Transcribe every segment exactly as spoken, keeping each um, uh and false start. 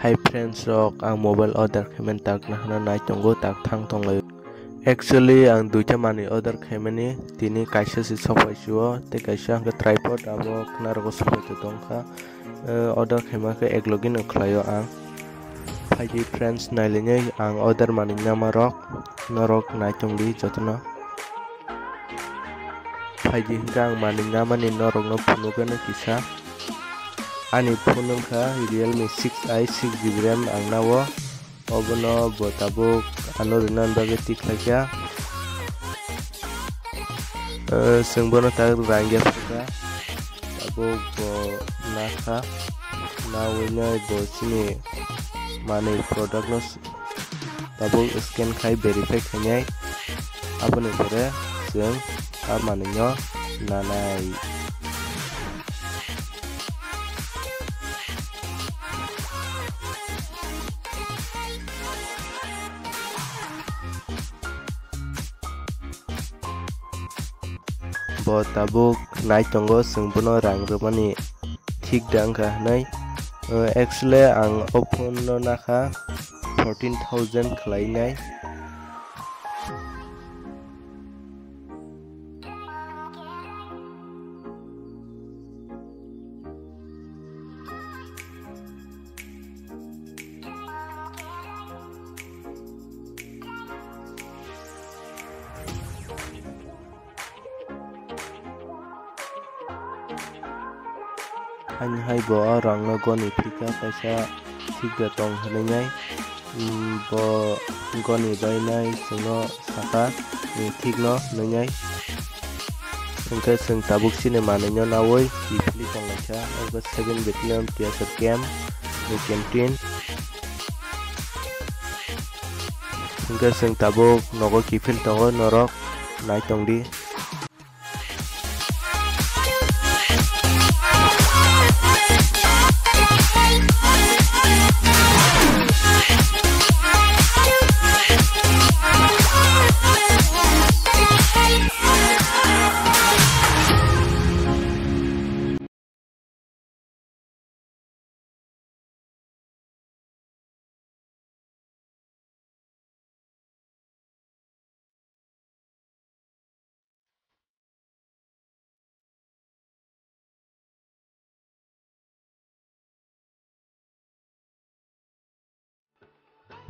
Hi friends rok, ang mobile order khaimani tak nahana nai tongo, tak thang tonglaio. Actually, ang duita manwi order khaimani, tini kaisa se sokphaisio, tei kaisa hwnkhe tripod, abo khwnarogo sokphai tongkha. Eh, order khaima khe ek login khlaio ang. Phaidi friends, nailainai ang order manwi namarok, norok nai tongdi jotono. Phaidi hwnkhe ang manwi namani norokno phunukgwino kisa. Ani phone wngkha Realme six i, six G B RAM ang nao. Obono bo tabuk ano rwna bagwi tikhlaikha. Eh, chwng bono tak rangya phukha. Tabuk bo nakha. Nawi nai bo chini manwi product no s-, tabuk scan khai verify khainai. Aboni pore chwng a manwi no nanai. Bo tabuk nai tongo, chwng bono rang rwmani thik da wngkha hwnwi. Uh, actually, ang o phone no nakha fourteen thousand khlainai. Haini hai bo o rangno goni phika kaisa thik da tong hwnwi nai. Mm, bo goni bainai chwngno saka, mm, thikno nwngnai. Hwnkhe chwng tabuk chini manwino naui kiphilwi tonglaikha, abo seven battalion T S R camp, the canteen. Hwnkhe chwng tabuk nogo kiphil tongo, norok nai tongdi.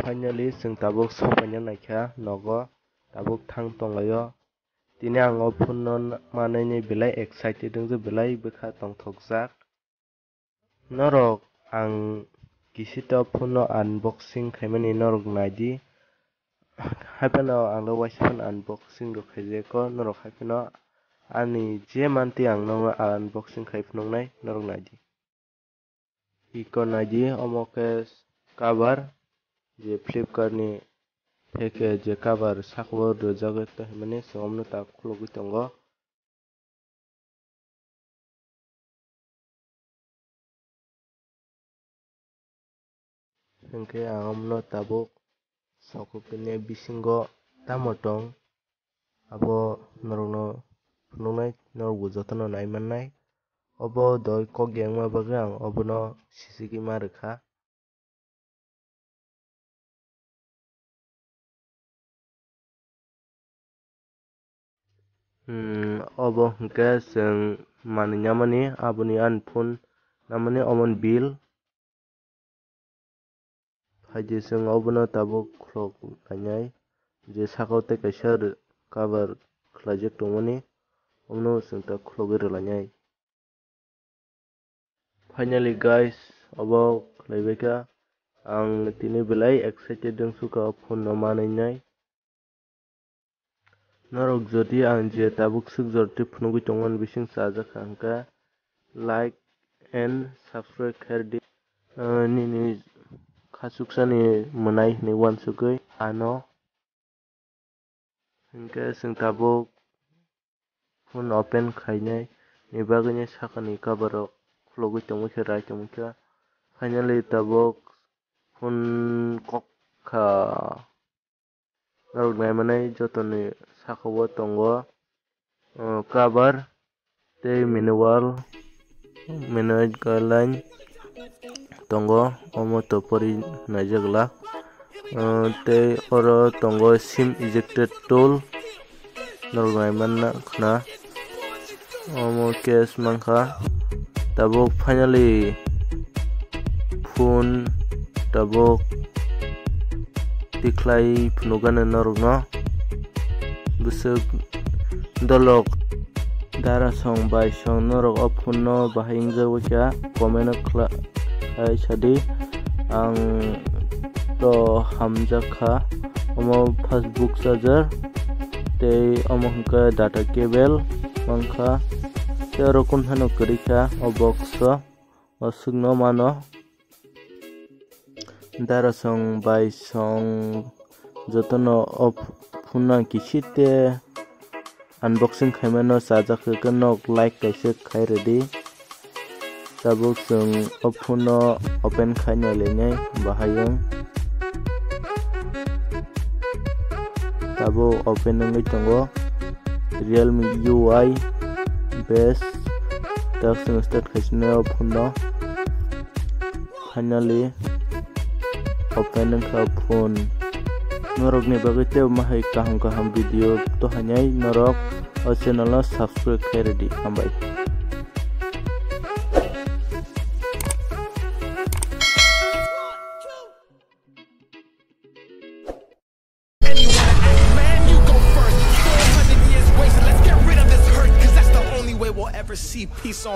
Finally, chwng tabuk sokphaina naikha nogo, tabuk thang tonglaio. Tini ang o phone no manwini belai excited wngkhe, belai bwkha tongthokjak. Norok ang kisito phone no unboxing khaimani norok naidi. Haiphano ang do waisa phano unboxing rok khaijak o, norok haiphano ani je mantwi ang nono unboxing khai phunuknai, norok naidi. Iko naidi, omo khe cover, je Flipkart ni package je cover saka o rwjagwi tongmani, se omno ta khulugwi tongo. Hwnkhe ang omno tabuk sokopini bisingo tamo tong, abo norokno phunuknai, norokbo jotono nai mannai. Obo doi kok yangma bagwi ang obono sisiki ma rwkha. Hmm, obo hwnkhe chwng manwi namani, aboni ani phone namani, omoni bill. Phaidi chwng obono tabuk khulok lainai, je saka o tei kaisa rw-, cover khlaijak tongmani, omono chwng ta khulogwi rwlainai. Finally guys, obo khlaibaikha. Ang tini belai excited wngsukha o phone no manwinai. Norok jodi ang je tabuk swk jor twi phunugwi tongmani bising chajakha hwnkhe like and subscribe khairdi. Ah, nini khachuksani mwnai hwnwi uansugwi ano. Hwnkhe chwng tabuk phone open khainai ni bagwino sakani cover rok khulugwi tongmani khe rai tongmani khe. Finally tabuk phone kok kha. Norok nai manai jotoni saka o tongo, uh, cover tei manual, manual guideline tongo, omo to pori naijak glak. Uh, tei oro tongo sim ejected tool, norok naimanna khna. Omo case mankha. Tabuk finally phone tabuk tikhlai phunukgani norokno. Bwswk dolok dara song bai song norok o phone no bahai wngjagwi kha comment o khla-, khai sadi. Ang to hamjak kha omo Facebook charger tei omo hwnkhe data cable mankha tei oro kun phano kwrwi kha o box o. Aswkno mano. Dara song bai song jotono o phone no kisite unboxing khaimano chajak khe nok like kaisa khai rwdi. Tabuk chwng o phone no open khai nai lainai bahai wng. Tabuk open wngwi tongo Realme U I best. Tabuk chwng start khaisino o phone no. Finally open wngkha phone. Norokni bagwi tei mahai kaham kaham video to hainai norok o channel no subscribe khai rwdi. Hambai. And you wanna act man, you go first. Four hundred years wasted, let's get rid of this hurt, 'cause that's the only way we'll ever see peace on